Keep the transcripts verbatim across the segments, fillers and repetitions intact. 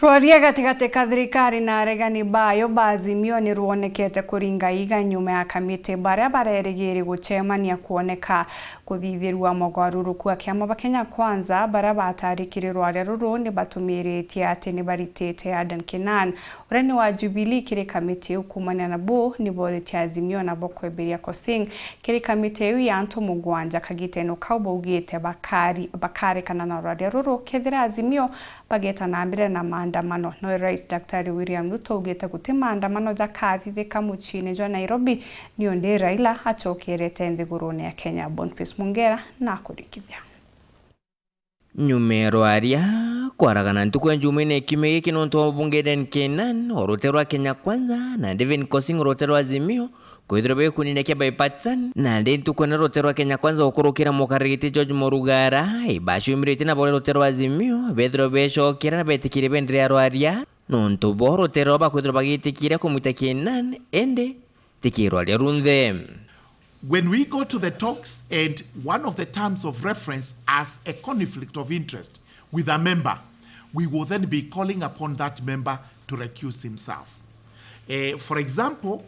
Rwaria gatigati ka thirikari na aregani bayo ba Azimio ni rwonekete kuringa iga nyuma ya kamiti baria barerigiri gucemania kwoneka kuthithirua mogaruruku a kiama ba Kenya Kwanza baria batarikire rwaria ruru ni batumiritie ati ni baritite Adan Kenan uria ni wa Jubilee kiri kamiti iu. Kuumania na bu ni boritie Azimio nabo kweberia Kosing kiri kamiti iu ya antu mugwanja kagitene kau baugite bakari-, bakarekana na rwaria ruru kethira Azimio bageta na mbere na maandamano. Noe Rais Daktari William Ruto augite guti maandamano jakathithika muciine jwa Nairobi, niundi Raila acokerete nthigurune ya Kenya. Boniface Mungera na kurikithia. Nyuma ya rwaria kwaragana ntuku ya Jumaine kiumia giki nontu wa mubunge Adan Kenan o rutere rwa Kenya Kwanza na Stephen Kosing o rutere rwa Azimio, kwithirwa be gikundi kia bipartisan, nandi ntuku ene rutere rwa Kenya Kwanza gukurukira mukariri giti George Murugara, ibaciumiritie na baria rutere rwa Azimio bethirwa becokera na betikirie benderea rwaria, nontu bo rutere rwao bakwithirwa bagitikire kumwita Kenan, indi ti kirwaria runthe. When we go to the talks and one of the terms of reference as a conflict of interest with a member, we will then be calling upon that member to recuse himself. Eh, for example,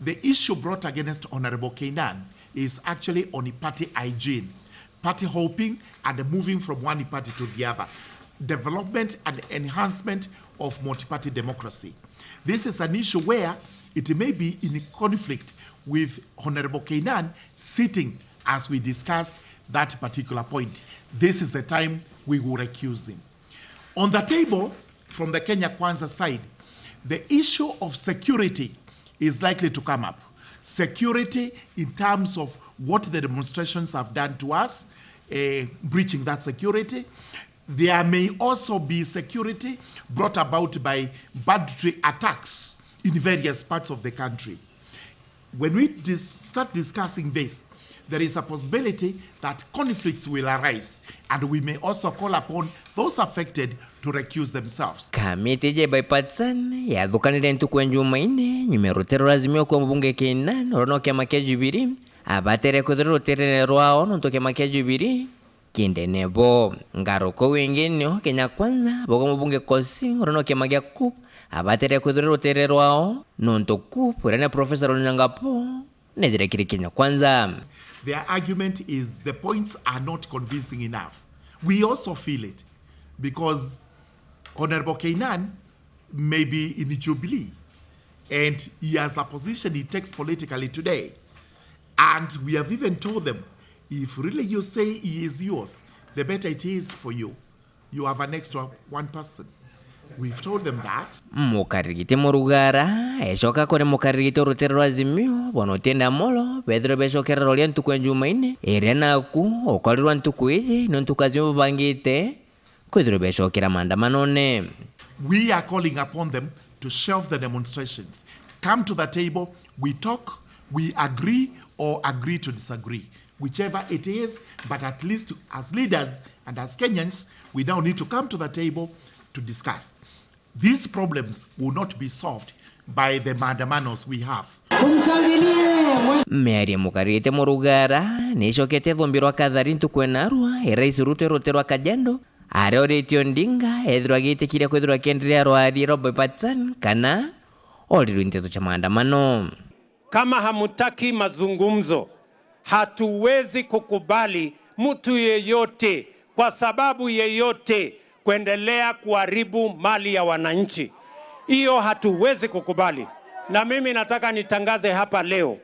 the issue brought against Honorable Kenan is actually on party hygiene, party hopping, and moving from one party to the other, development and enhancement of multi-party democracy. This is an issue where it may be in conflict with Honorable Kenan sitting as we discuss that particular point. This is the time we will recuse him. On the table, from the Kenya Kwanza side, the issue of security is likely to come up. Security in terms of what the demonstrations have done to us, eh, breaching that security. There may also be security brought about by banditry attacks in various parts of the country. When we dis-, start discussing this, there is a possibility that conflicts will arise, and we may also call upon those affected to recuse themselves. Kamiti ja bipartisan yathukanire ntuku ya Jumaine nyuma ya rutere rwa Azimio kwa mubunge Kenan uria no kiama kia Jubilee abatere kwithirwa ruterene rwao nontu kiama kia Jubilee kindene bo. Ngaruka wingi nio Kenya Kwanza bauga mubunge Kosing uria no kiama gia CUP abatere kwithirwa rutere rwao nontu CUP uria ni Professor Onyango Paul nethire kiri Kenya Kwanza. Their argument is the points are not convincing enough. We also feel it because Honorable Kenan may be in Jubilee and he has a position he takes politically today. And we have even told them, if really you say he is yours, the better it is for you. You have an extra one person. We've told them that. Mukariri giti Murugara ecoka kuri mukariri giti rutere rwa Azimio, Bwana Otiende Amollo, bethirwe becokera roria ntuku ya Jumaine, iria naku ukorirwa ntuku iji, nontu Azimio babangite kwithirwa becokera maandamanone. We are calling upon them to shelve the demonstrations. Come to the table, we talk, we agree or agree to disagree. Whichever it is, but at least as leaders and as Kenyans, we now need to come to the table to discuss. These problems will not be solved by the maandamanos we have. Tumshangilie mwe- Miario mukariri giti Murugara nicokete thumbirwa Kathari ntuku ya narua, e Rais Ruto e rutere rwa Kajiado, aria oritie Odinga ethirwa agitikiria kwithirwa akienderea rwaria rwa bipartisan kana orirwe nteto cia maandamano. Kama hamutaki mazungumzo, hatuwezi kukubali mtu yeyote, kwa sababu yeyote, kuendelea kuharibu mali ya wananchi. Hiyo hatuwezi kukubali. Na mimi nataka nitangaze hapa leo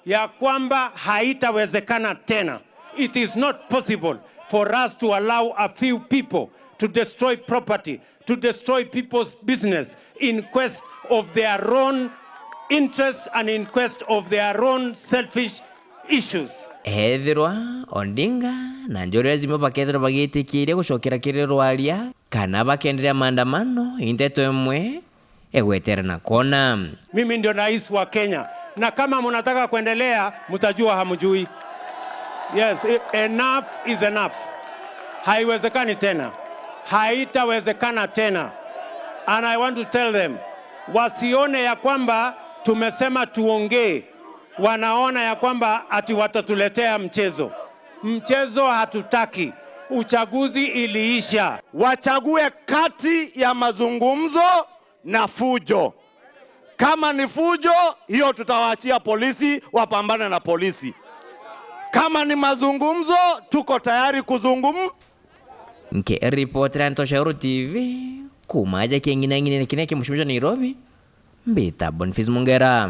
ya kwamba haitawezekana tena. It is not possible for us to allow a few people to destroy property, to destroy people's business in quest of their own interests and in quest of their own selfish issues. Ethirwa Odinga na Njuri Azimio bakethirwa bagitikiria gucokera kiri rwaria kana bakenderea maandamano, i nteto imwe igwetere na kona. Mimi ndio rais wa Kenya, na kama mnataka kuendelea, mtajua hamjui. Yes, e-, enough is enough. Haiwezekani tena. Haitawezekana tena. And I want to tell them, wasione ya kwamba tumesema tuongee, wanaona ya kwamba ati watatuletea mchezo. Mchezo hatutaki. Uchaguzi iliisha. Wachague kati ya mazungumzo na fujo. Kama ni fujo, hiyo tutawaachia polisi wapambane na polisi. Kama ni mazungumzo, tuko tayari kuzungum- Nkiripotera Ntoshero T V, kuma aja king'inang'inene kiria ki mucii jwa Nairobi, mbita Boniface Mungera.